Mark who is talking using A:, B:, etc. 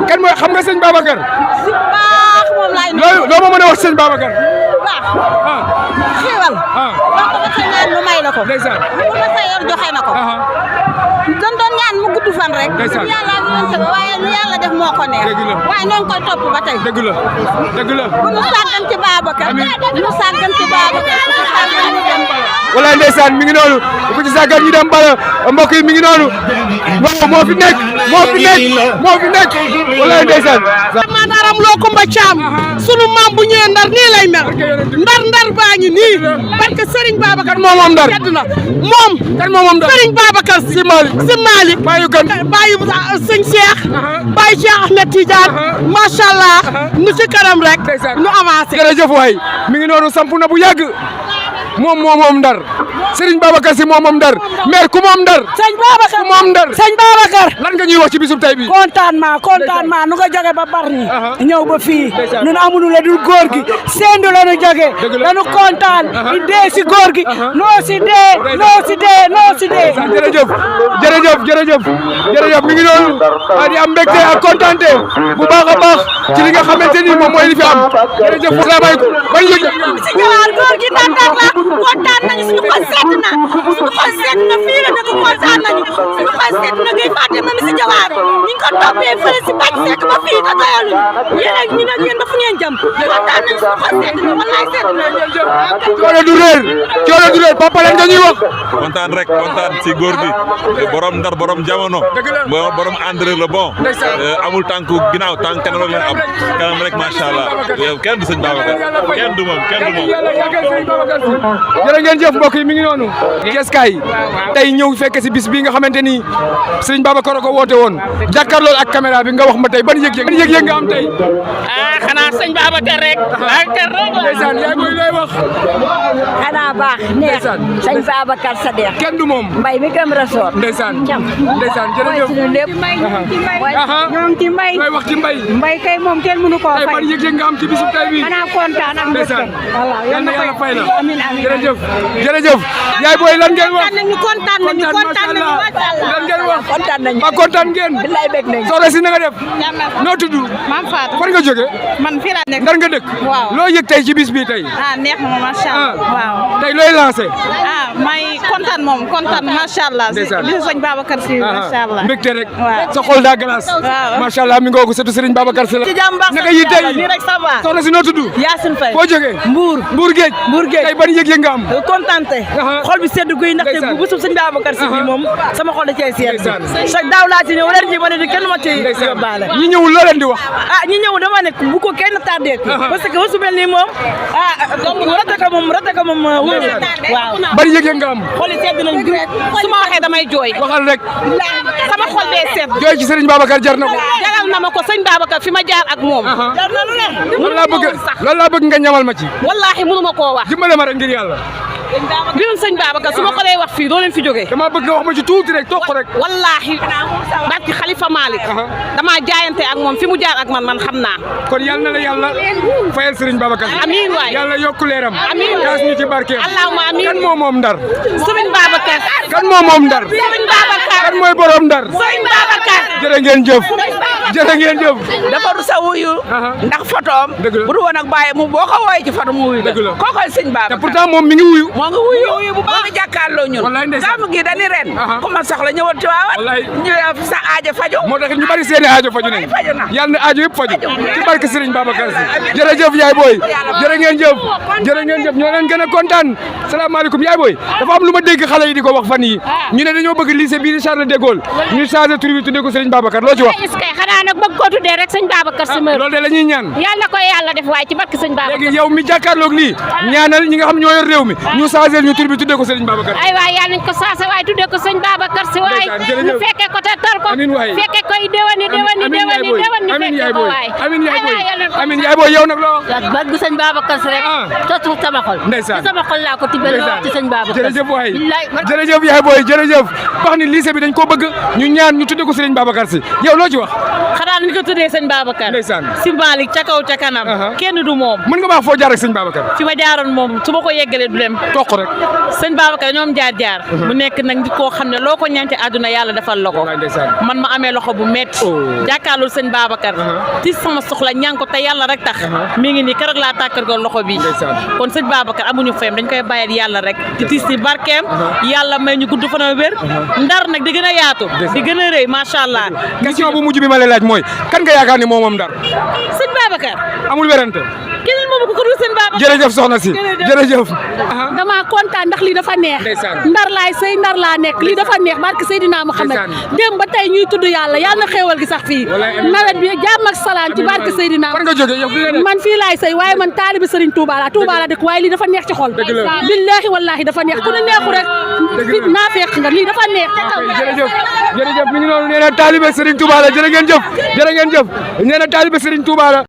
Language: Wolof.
A: kan mooy xam nga sëñ Babacar.
B: si baax moom laay nuyu.
A: loo ma mën a wax sëñ Babacar.
B: baax. xéwal. donc ba sa ñaan mu may la ko.
A: ndeysaan.
B: bu ma sa yor joxe na ko. doon ñaan mu gudd fan rek.
A: ndeysaan.
B: yàlla ak yonent ba waaye lu yàlla def moo ko neex.
A: dëgg la
B: waaye ñoo ngi koy topp ba tey.
A: dëgg la dëgg la.
B: bu ñu sàggan ci Babacar. ñu sàggan ci Babacar. bu ñu sàggan ñu dem bala.
A: walaay ndeysaan mi ngi noonu bu ci sàggan ñu dem bala mbokk yi mi ngi noonu waaw moo fi nekk walaay ndeysaan.
C: maanaam loo Kumba Caam sunu maam bu ñëwee ndar nii lay mel ndar baa ngi nii parce que Serigne Babacar
A: moom ndar
C: tedd na moom
A: kan moom ndar
C: Serigne Babacar si Malick
A: bàyyi kan
C: bàyyi sëñ Cheikh bàyyi Cheikh Ahmed Tidiane macha allah nu ci kanam rek nu avancé.
A: jërëjëf waay mi ngi noonu sampu na bu yàgg moom ndar Serigne Babacar si moom ndar maire ku moom ndar.
C: sëñ Babacar
A: ku moom ndar
C: sëñ Babacar.
A: lan nga ñuy wax ci bisub tey bi.
C: kontaan maa nu nga jóge ba Bargny ñëw ba fii ñun amuñu la dul góor gi sendu la nu jóge dañu kontaan di dee si góor gi noo si dee
A: jërëjëf mi ngi noonu di am mbégte ak kontaante bu baax a baax ci li nga xamante ni moom mooy li fi am jërëjëf salaamaaleykum bañ yëg
B: si jawaar góor gi ndar la kontaan nañu suñu xol sedd na fii la dëkk kontaan nañu suñu xol sedd na ngay fàtte ma mi si jawaar ñu ngi ko toppee fële si bàcc sekk ba fii ta doyaluñ yéen ak ñun ak yéen ba fu ngeen jëm kontaan nañu suñu xol sedd na wallaay sedd na
A: coono du réer papa lan nga ñuy wax
D: kontaan rek kontaan si góor gi borom ndar borom jamono borom André le bon amul tànku ginnaaw tànk kanam rek la am kanam rek macha allah kenn du sëñ Babacar kenn du moom
A: jërë ngeen jëf mbokk yi mi ngi noonu Ceeskaay tey ñëw fekk si bis bi nga xamante ni sëñ Babacar ko woote woon jàkkaarloo ak caméra bi nga wax ma tey ban yëg-yëg nga am tey
C: xanaa sëñ Babacar rek
A: ndeysaan yaay mooy looy wax
B: xanaa baax neex sëñ Babacar Sadikh
A: kenn du moom
B: mbay mi gëm rasoor
A: ndeysaan jërëjëf
B: suñu lépp ñoo ngi ci mbay
A: looy wax ci mbay
B: kay moom kenn mënu koo
A: tey ban
B: fay
A: yëg-yëg nga am ci bisub tey bi
B: xanaa kontaan ak mbégte
A: yal na yàlla fay la
B: amiin
A: jërëjëf yaay booy lan ngeen wax
B: kontaan nañu macha Allah
A: lan ngeen wax
B: kontaan nañu
A: ba kontaan ngeen
B: billaay bég nañu
A: soxna si na nga def noo tudd
E: Maam Fatou
A: fan nga jóge
E: man fii laa nekk
A: ndar nga dëkk
E: waaw
A: loo yëg tey ci bis bi tey
E: neex na macha allah waaw
A: tey looy lancé
E: may kontaan macha allah si sëñ Babacar si macha allah
A: mbégte rek
E: waaw
A: sa xol daa glace
E: waaw
A: macha allah mi ngoogu surtout Serigne Babacar si la
E: ci jàmm baax
A: naka yi tey
E: nii rek ça va
A: soxna si noo tudd
E: Yacine Faye
A: foo jógee Mbour géej tey ban yëg-yëg nga am
E: kontante xol bi sedd guy ndaxte bu bésub sëñ Babacar si bi moom sama xol da cee seet chaque daaw laa ci ñëw ren ji ma ne di kenn ma ci yóbbaale
A: ñi ñëwul loo leen di wax
E: ñi ñëw dama ne bu ko kenn tardé parce que wasu mel ni moom rate ko moom waaw
A: ban yëg-yëg nga am
E: xol yi sedd nañ su ma waxee damay jooy
A: waxal rek
E: sama xol bee sedd
A: jooy ci Serigne Babacar jar na ko
E: jaral na ma ko sëñ Babacar fi ma jaar ak moom jar na lu ne
A: loolu laa bëgg nga ñamal ma ci
E: wallaahi mënu ma koo wax
A: dimbale ma rek ngir yàlla
E: mbirum sëñ Babacar su ma ko lay wax fii doo leen fi jógee
A: dama bëgg nga wax ma ci tuuti rek toq rek
E: wallaahi barki Xalifa Malick damaa jaayante ak moom fi mu jaar ak man xam naa
A: kon yal na la yàlla fayal Serigne Babacar
E: amiin waay
A: yàlla yokk leeram
E: amiin
A: yaas ñu ci barkeem
E: allahumma amiin
A: kan moo moom ndar
E: Serigne Babacar
A: kan moo moom ndar
E: Serigne Babacar
A: kan mooy borom ndar
E: Serigne Babacar
A: jërë ngeen jëf
F: dafa rusa wuyu ndax photoom bu du woon ak bàyyi mu boo ko wooyee ci photo mu wuyu kookoy sëñ Babacar
A: te pourtant moom mi ngi wuyu
F: moo ngi wuyu bu baax nga jàkkaarloo ñun gàmmu gi dañuy ren ku ma soxla ñëwal ci waawat ñu sa aajo faju
A: moo tax ñu bari seeni aajo faju nañ yàlla na aajo yëpp faju ci barke Serigne Babacar si jërëjëf yaay booy jërë ngeen jëf ñoo leen gën a kontaan salaamaaleykum yaay booy dafa am lu ma dégg xale yi di ko wax fan yi ñu ne dañoo bëgg lycée bii di Charles de Gaulle ñu changé tur bi tuddee ko Serigne Babacar loo ci wax
G: xanaa nag bëgg ko tuddee rek sëñ Babacar si mër
A: loolu de la ñuy ñaan
G: yàlla ko yàlla def waaye ci barke sëñ Babacar
A: léegi yow mi jàkkaarloog lii ñaanal ñi nga xam ñoo yor réew mi ñu changé ñu tur bi tuddee ko Serigne Babacar
G: ay waay yàlla nañ ko changé waaye tuddee ko sëñ Babacar si waay ñu fekke ko te tar ko fekke koy déwéni ñu fekke ko waay
A: amiin yaay booy yow nag loo
G: bëgg sëñ Babacar si rek totu sama xol
A: ndeysaan
G: sama xol laa ko tibbal ci sëñ Babacar
A: jërëjëf waay jërëjëf yaay booy jërëjëf wax ni lycée bi dañ ko bëgg ñu ñaan ñu tuddee ko Serigne Babacar si yow loo ci wax
E: xanaa ñu ko tuddee sëñ Babacar
A: ndeysaan
E: symbolique ca kaw ca kanam kenn du moom
A: mën nga baax foo jaar ak sëñ Babacar
E: fi ma jaaroon moom su ma ko yeggalee du dem
A: toq rek
E: sëñ Babacar ñoom jaar mu nekk nag nit koo xam ne loo ko ñaante àdduna yàlla defal la ko man ma amee loxo bu metti jàkkaarloo sëñ Babacar ti sama soxla ñaan ko te yàlla rek tax mi ngi nii keroog laa tàkkar ko loxo bi kon sëñ Babacar amuñu fayam dañ koy bàyyil yàlla rek di tiis ci barkeem yàlla may ñu gudd fan a wér ndar nag di gën a yaatu di gën a rëy macha allah
A: question bu mujj bi ma lay laaj mooy kan nga yaakaar ni moom ndar
E: sëñ Babacar
A: amul werante
E: keneen moomu ko dul sëñ Babacar
A: jërëjëf soxna si jërëjëf
G: dama kontaan ndax lii dafa neex ndar laay sëy ndar laa nekk lii dafa neex barke Seydina Muhammad dem ba tey ñuy tudd yàlla yàlla na xéewal gi sax fii nawet bi jàmm ak salaam ci barke Seydina
A: fan nga jóge yow
G: man fii laay sëy waaye man taalibi Serigne Touba la dëkk waaye lii dafa neex ci xol billahi wallahi dafa neex ku ne neexu rek naa fekk nga lii dafa neex
A: jërëjëf mi ngi noonu nee na taalibe Serigne Touba la jërë ngeen jëf nee na taalibe Serigne Touba la